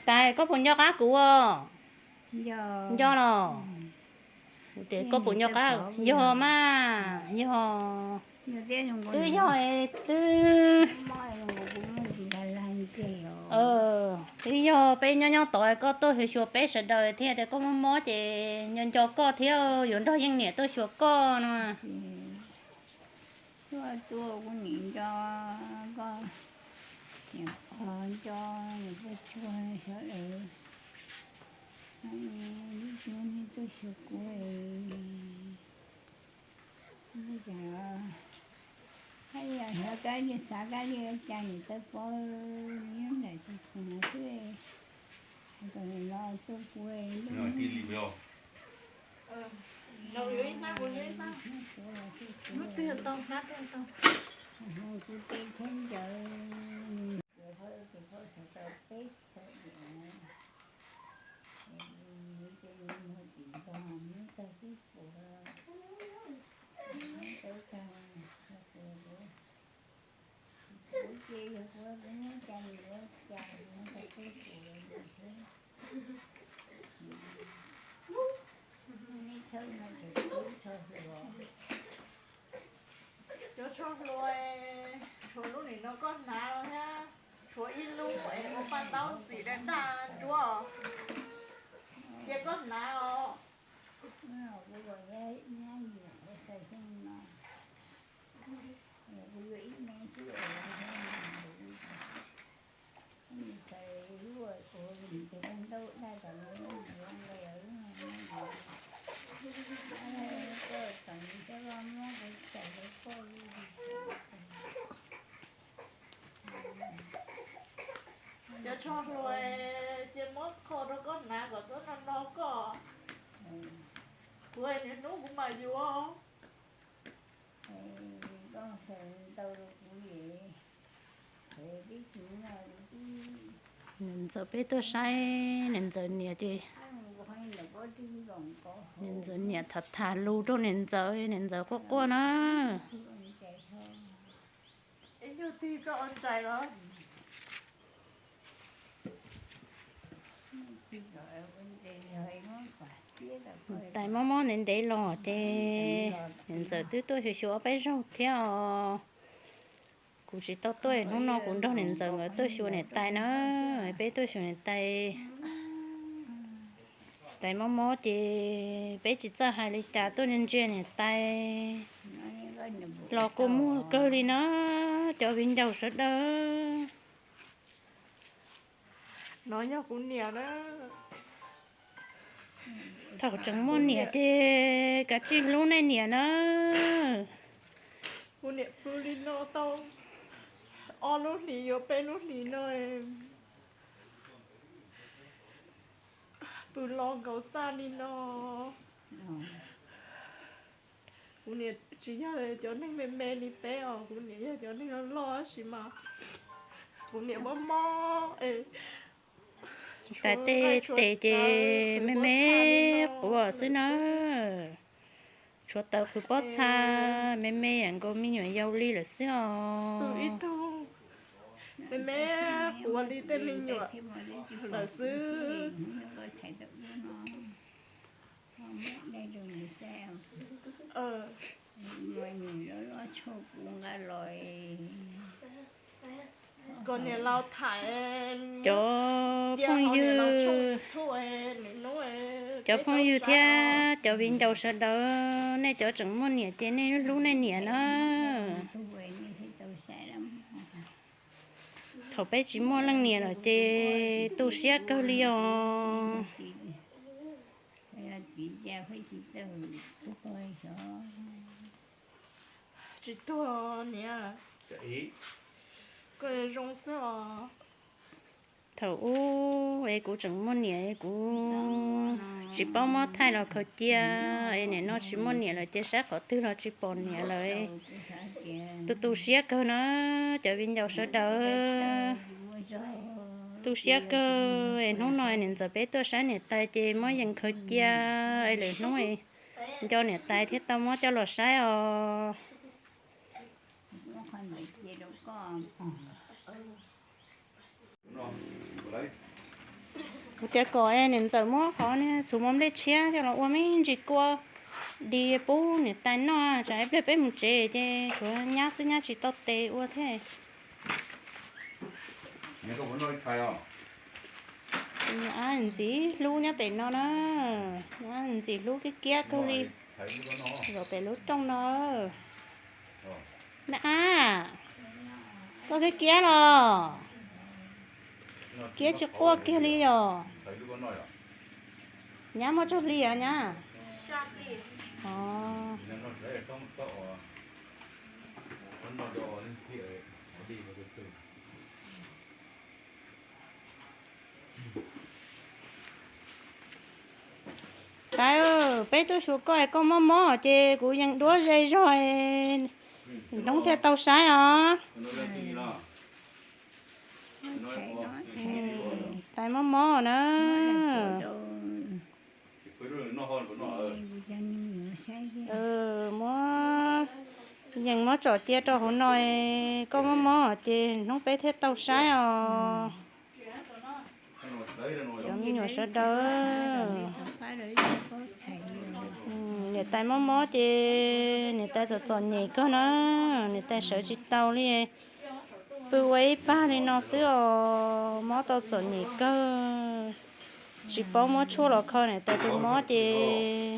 Tais, koj puas nco qab kuv os? Nco los? Koj puas nco qab? Yog mas, yog. Twb yog, twb, twb yog peb nyob nyob tod koj tuaj xyuas xyuas peb sawv daws thiab tias koj mob mob ces nco nco koj thiab yuav nrog Yeej niam tuaj xyuas koj no. Tuaj tuaj kuv niam nco koj, niam qhov nco niam poj tsuag sawv daws, ib tug nej tuaj xyuas kuv, nej cas, haj yam xyov kab li xav kab li cas niam tawv paub, nyob nram tus kheej no xwb, kom niam los tuaj kuv. Hnub twg tau hnab twg tau, hnub twg tau hnab twg tau. Cov tsho hluas, tshuav lub nim no koj hnav thiab, tshuav ib lub es ua paj ntaub xim daj daj ntsuab, cia koj hnav os. Cov tsho hluas, cia muab kho rau koj hnav kom txhob no no koj. Kuv niaj hnub kuv mam yuav. Niam ntxawm peb tuaj saib niam ntxawm niam ces, niam ntxawm niam tham tham lus rau niam ntxawm, niam ntxawm quaj quaj na. Tais mob mob ntev ntev los ces niam ntxawm twb tuaj xyuas xyuas ob peb zaug thiab os. Kuv tsis tau tuaj, hnub no kuv nrog niam ntxawm nkawd tuaj xyuas niam tais na. Peb tuaj xyuas niam tais. Tais mob mob ces peb tsis txawj hais li cas, tuaj ntsia niam tais los kua muag kawg li na, cov viv ncaus sawv daws. No yog kuv niam na. Thaum tseem muaj niam ces kav tsij hlub nej niam na. Kuv niam pw li no tau ob lub hlis yuav peb lub hlis no, pw los nkaus txaj li no. Kuv niam tsis yog cov neeg me me li peb os, kuv niam yog cov neeg loj loj tab sis mas kuv niam mob mob es tas tej tes ces me me quav xwb na. Tshuav taws qhwv pob txha, me me yam nkaus me nyuam yaus li lawm xwb os. Me me quav li tej me nyuam lawm xwb. Kom niam laus tham, cov phooj ywg, cov phooj ywg thiab cov viv ncaus sawv daws, nej cov tseem muaj niam ces nej hlub nej niam na. Thaum peb tsis muaj leej niam lawm ces tu siab kawg li os. Tsis tuag niam, koj zoo xwb os. Thaum ub es kuv tseem muaj niam es kuv tsis paub muab thaij los khaws cia, es nim no tsis muaj niam lawm ces saib qhov twg los tsis pom niam lawm. Tu tu siab kawg na, cov viv ncaus sawv daws. Tu siab kawg es hnub no niam ntxawm peb tuaj saib niam tais ces muab yees khaws cia, es lwm hnub nco niam tais thiab tau muab coj los saib os. Kuv tias kom niam ntxawm muab qhov niag txhuv mov nplej tshiab coj los ua me ntsis kua di pub niam tais noj, tsam ib pliag peb mus tsev ces tshuav nyab xwb, nyab tsis tau tes ua thiab. Ab ntxim hlub nyob pem no na, ab ntxim hlub kiab kiab kawg li, zaum pem lub rooj no. Na ab, koj kiab kiab los? Kiab tsis quaj kiag li os. Nyab muaj tsawg hli os nyab? Tais, peb tuaj xyuas koj es koj mob mob ces kuv yees duab ze zog, hnub thiaj tau saib os. Tais mob mob na. Muab yees muab tsom cia rau hauv no, koj mob mob ces hnub peb thiaj tau saib os. Cov me nyuam sawv daws, niam tais mob mob ces niam tais txom txom nyem kawg na, niam tais sawv tsis tau li. Pw ua ib pag li no xwb os, mob tau txom nyem kawg. Tsis paub muab tshuaj los kho niam tais tus mob ces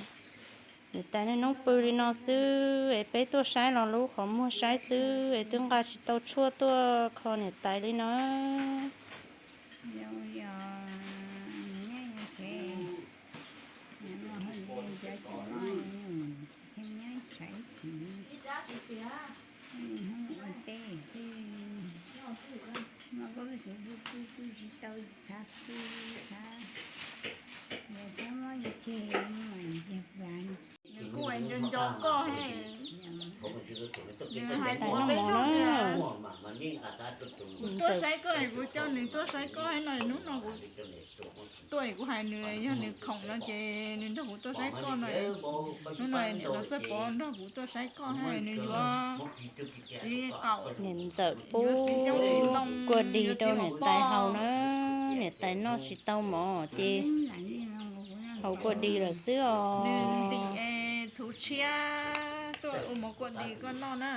niam tais niaj hnub pw li no xwb es peb tuaj saib los lub qhov muag saib xwb es twb nqa tsis tau tshuaj tuaj kho niam tais li no. Nws kuj nco nco koj he, nws hais kuv peb zaug nws, kuv tuaj saib koj es kuv coj nws tuaj saib koj he no, hnub no kuv tuaj es kuv hais nws yog nws khoom no ces nws nrog kuv tuaj saib koj no. Hnub no niam no txawj pov nrog kuv tuaj saib koj he, nws yuav txiv qaum, niam ntxawm pub kua dig rau niam tais haus na, niam tais noj tsis tau mov ces haus kua dig lawm xwb os. Nws ntim txhuv tshiab tuaj ua mov kua dig koj noj na.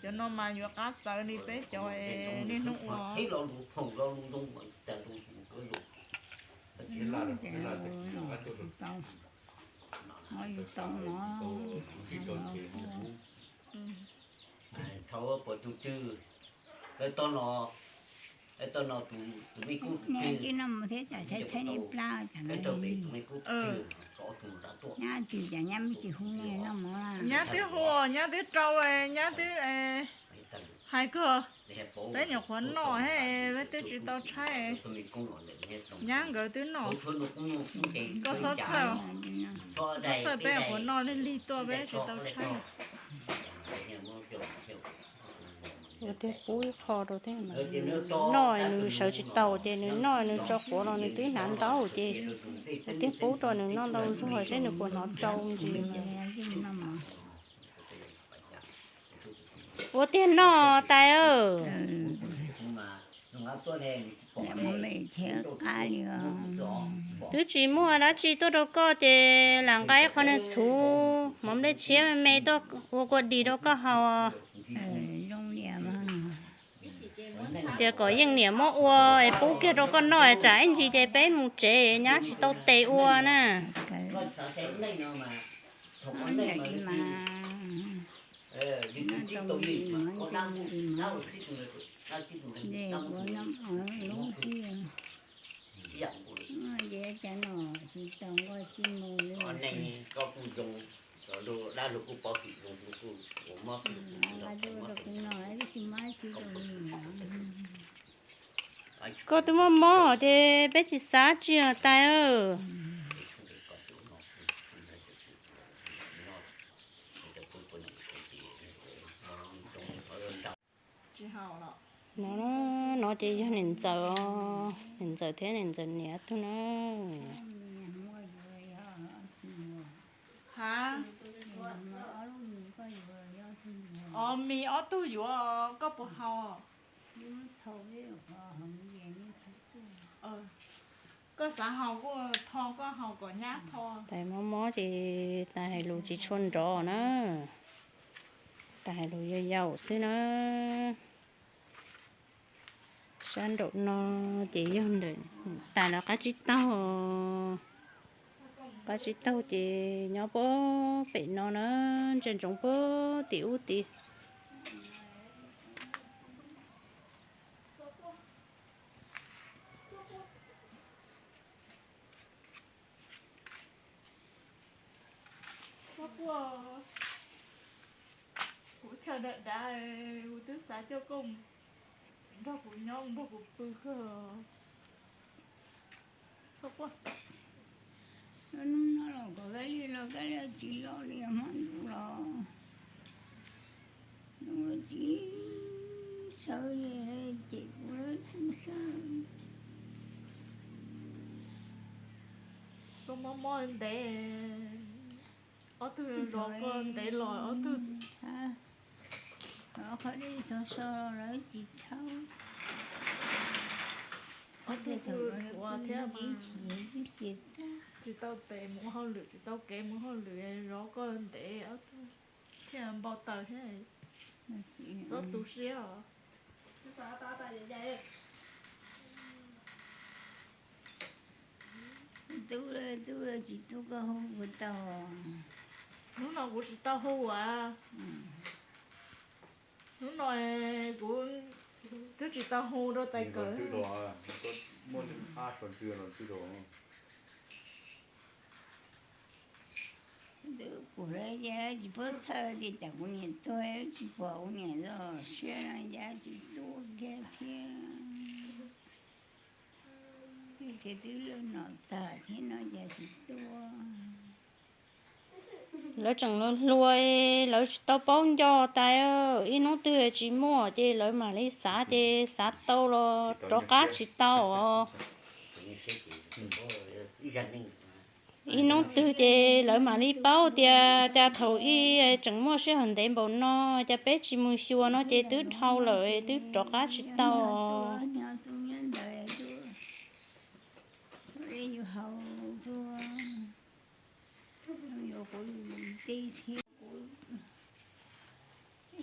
Cov no mas yuav qab txawv li peb cov niaj hnub ua. Thaum puas tus twg, tau no, tau no tus me kub tus twg no mus thiab tsam tshaib tshaib nej plab tsam no. Nyab tsis, cas nyab me tsis hu nej noj mov. Nyab twb hu, nyab twb rau, nyab twb hais kawg, peb nyuam qhuav noj he, peb twb tsis tau tshaib. Nyab nkawd twb noj, koj txhob txhawj, txhob txhawj, peb nyuam qhuav noj lig lig tuaj peb tsis tau tshaib. Ua tiag pub ib qho rau thiab mas. Noj nws sawv tsis tau ces nws noj nws tso quav los nws twb hnav ntau ces ua tiag pub rau nws noj ntau zog seb nws puas hnov tsau ntsis. Ua tiag noj tais. Twb tsis muaj dab tsi tuaj rau koj ces lam nqa ib qho niag txhuv mov nplej tshiab me me tuaj ua kua dig rau koj haus. Tias kom yeej niam muab ua es pub kiag rau koj noj es tsam ib ntsis ces peb mus tsev nyab tsis tau tes ua na. Koj twb mob mob ces peb tsis xav tsi os tais. No, no ces yog niam ntxawm, niam ntxawm thiab niam ntxawm niam tug na. Os, mis ob tug yuav koj puas haus? Koj xav haus kuj tho, koj haus kom nyab tho. Tais mob mob ces tais hais lus tsis tshua nrov na. Tais hais lus yau yau xwb na. Sab nraum no ces yog ntawm tais lawv qab tsib taug. Qab tsib taug ces nyob puag pem no na, ntsia ntsoov puag tim ub tid. Kuv chaw dav dav, kuv twb xav coj koj nrog kuv nyob nrog kuv pw kawg. Hnub no los kom Kab Lia los Kab Lia tsis los li, hmo ntuj los nws tsis sawv li, cem kuv lawm tsis sawv. Koj mob mob ntev, ob tug zov koj ntev los ob tug. Qhov dej txog so lawv tsis txhawb. Ob tug ua thiab mas tsis tau tes mus hauj lwm, tsis tau kev mus hauj lwm, zov koj ntev ob tug thiaj npau taws thiab. Txhob tu siab os. Tub, tub tsis tub koj hu kuv tau. Hnub no kuv tsis tau hu as. Hnub no kuv twb tsis tau hu rau tais kawm. Twb pum lawm ces tsis paub txhawj tias cas kuv niam tuag, tsis pom kuv niam txoj siab no ces tsis tuaj kiag thiab. Ces twb lawj nom tag thiab no ces tsis tuaj. Lawv tseem hluas hluas, lawv tsis tau paub nco tais, ib hnub twg tsis muaj ces lawv mam li xav, ces xav tau los rov qab tsis tau os. Ib hnub twg ces lawv mam li paub tias cas thaum ub tseem muaj sij hawm ntev npaum no, cas peb tsis mus xyuas no ces twb dhau lawm, twb rov qab tsis tau os.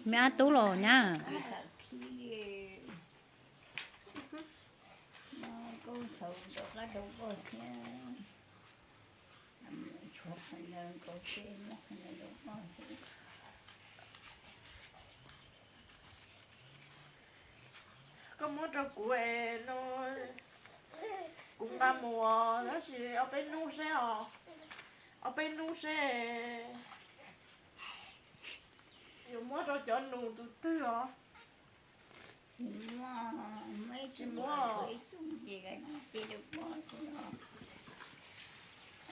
Me ab tub los nyab. Koj muab rau kuv no, kuv nqa mus tab sis ob peb hnub seb os, ob peb hnub seb yuav muab rau cov nus tus twg os. Tsis muab, muab ib tug ces ib tug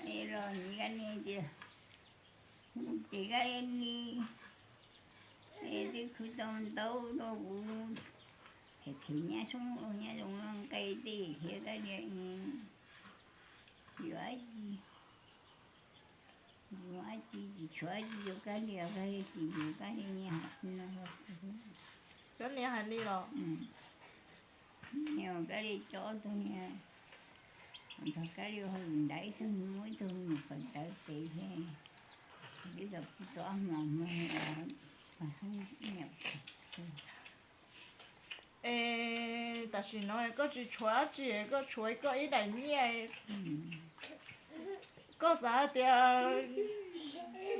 ces los nim Kab Lia tias, ces Kab Lia ni, es twb khwv tau ntaub rau kuv, them them nyab soob nyab zoo nqe tej thiab Kab Lia yuav dab tsi, yuav dab tsi tsis tshuav dab tsi rau Kab Lia, Kab Lia tsis yuav Kab Lia niag hais no. Kab Lia hais li los? Niag Kab Lia tso ob tug niag, thaum Kab Lia hu nrad ib tug muab ib tug mus kom tawv tes thiab, twb tau pub tau ob hmos muag. Es tam sim no koj tsis tshuav dab tsi, koj tshuav koj ib daim nyiaj. Koj xav tias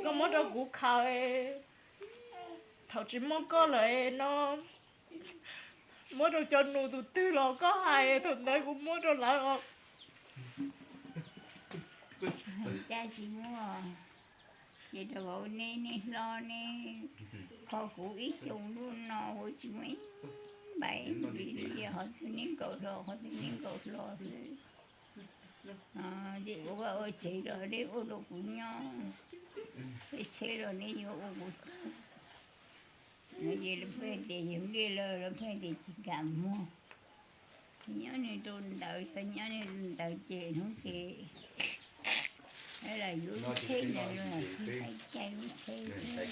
koj muab rau kuv khaws, thaum tsis muaj koj lawm no muab rau cov nus tus twg los koj hais, thaum ntawd kuv muab rau lawv os. Cas tsis muaj, ces rau vauv nej, nej hlob nej, qhov kuv ib xyoos lub no kuv tsis muaj ib npaim li, qhov twg nej nkaum hlo, qhov twg nej nkaum hlo xwb. Ces ua vaj ua tsev los nej ua rau kuv nyob, peb tsheb los nej yuav ua kuv tub. No ces lawv pheej tias yawg Npliaj Lauj, lawv pheej tias tsis kam muag. Nyob nws rau ntawd, nyob nws rau ntawd ces hnub ces lawv yuav lub tsheb ntawd los tsis tau caij lub tsheb. Ces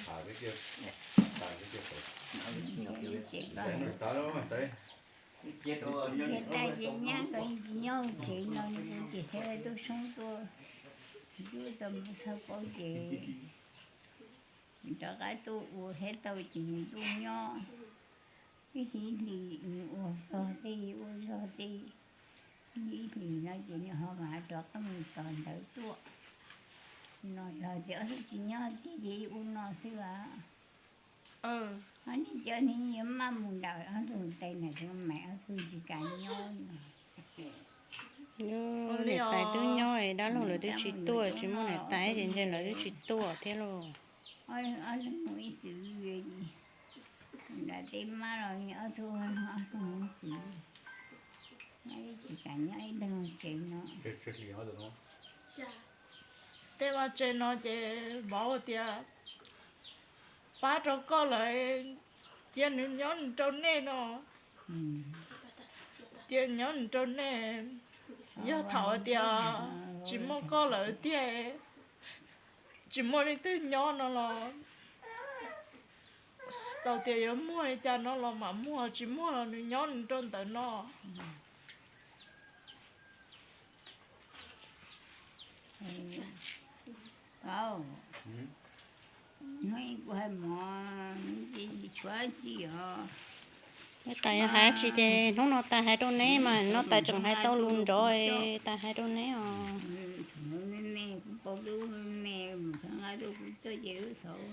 koj Thiab tais ces nyab nkawd tsis nyob hauv tsev no, ces thiaj tuaj soob tuaj, tuaj tau mus xauj paub ces rov qab tuaj ua thiab tau ces nws tuaj nyob ib hlis, nws ua zog tej ua zog tej, ib hlis no ces nws ho mam rov qab mus tom ntawd tuaj. No yog tias ob tug tsis nyob tiag ces ua no xwb as. Ob niag cov ne yuav maj mus nram ob tug tais ntawm tus mais, ob tug tsis kam nyob no. Niam tais twb nyob, dab laug lawv twb tsis tuaj, tsis muaj niam tais ces ntshe lawv twb tsis tuaj thiab lauj. Ob leeg mus ib txwm, nram tej mab los ob tug, ob tug mus ib txwm, tsis kam nyob ib leeg tsev no. Tej vaj tse no ces vauv tias pab rau koj lawm, cia nws nyob nws rau nej no. Cia nyob nws rau nej, yog thaum tias tsis muaj koj lawm tiag, tsis muaj leej twg nyob no los, txawm tias yuav muaj li cas no los mam muag, tsis muaj los nws nyob nws rau ntawm no. Hnub kuv hais mov, tshuav tsi os. Niam tais hais tsis ces hnub no tais hais rau neb mas, no tais tseem hais tau lus nrov, tais hais rau neb os. Me me kuv paub lub me me mus nqa tuaj kuv coj ces lub xauv,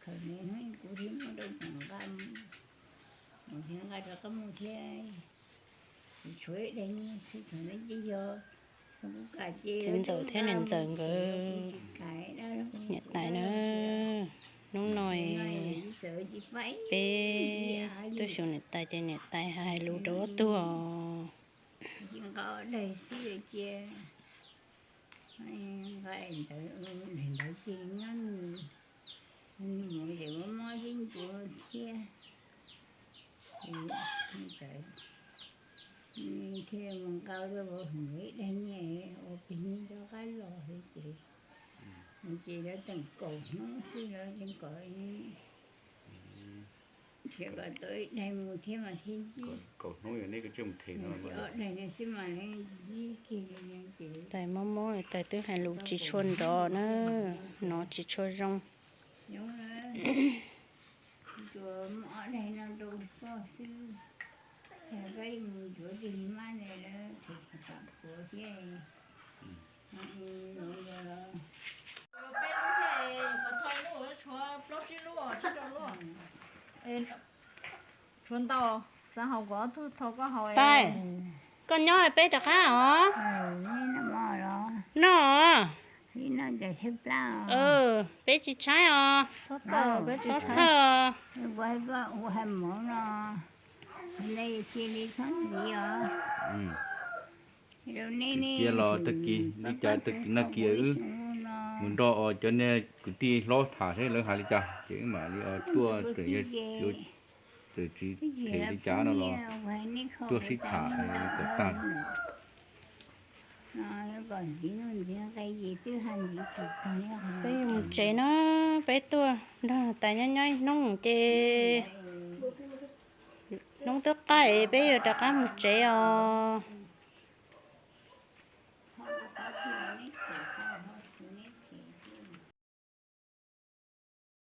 khaws me hnub kuv thiaj muab rau mus nqa, mus thiaj nqa rov qab mus thiab. Tshuav ib daim nyiaj xwb thaum ntawd ces yog kuv kam ces txiv ntxawm thiab niam ntxawm nkawd, niam tais na, hnub no peb tuaj xyuas niam tais ces niam tais hais lus rau ob tug os. Nqa daim xwb cia, nqa ntawd, ntawd ces nyob nws, nws mus ces muab mob sib ncuav thiab. Thiaj mus nqa rau vauv ib daim nyiaj ua pes nyiaj rov qab los ces, ces lawv teem kaum hnub xwb lawv teem kaum, nrhiav kom tau ib daim mus thiab mas thiaj, kaum hnub yog neb mus them no, ob daim no xwb mas neb ib kig li no ces. Tais mob mob, tais twb hais lus tsis tshua nrov na, hnov tsis tshua zoo. Tsuas muab ob daim no rau koj xwb, yog koj mus ncuav tig mab ne lawv tsis pam puav thiab. Peb lub thiab, qhov thau lub tshuav plaub tsib lub, tsib rau lub. Tshuav ntau, xav haus kuv ob tug thau koj haus. Tais, koj nyob peb rov qab os. Noj. Peb tsis tshaib os. Txhob txhawj os. Cia li txhob ntxiv os. Cia los tag kis li cas tag kis nag kis wb mus nrog os cov niag kwv tij hlob tham seb lawv hais li cas ces wb mam li os tuaj, txawm tsis them li cas no los tuaj sib tham kom tag. Peb mus tsev na, peb tuaj nrog tais nyob nyob ib hnub ces hnub twb qaij peb yuav rov qab mus tsev os.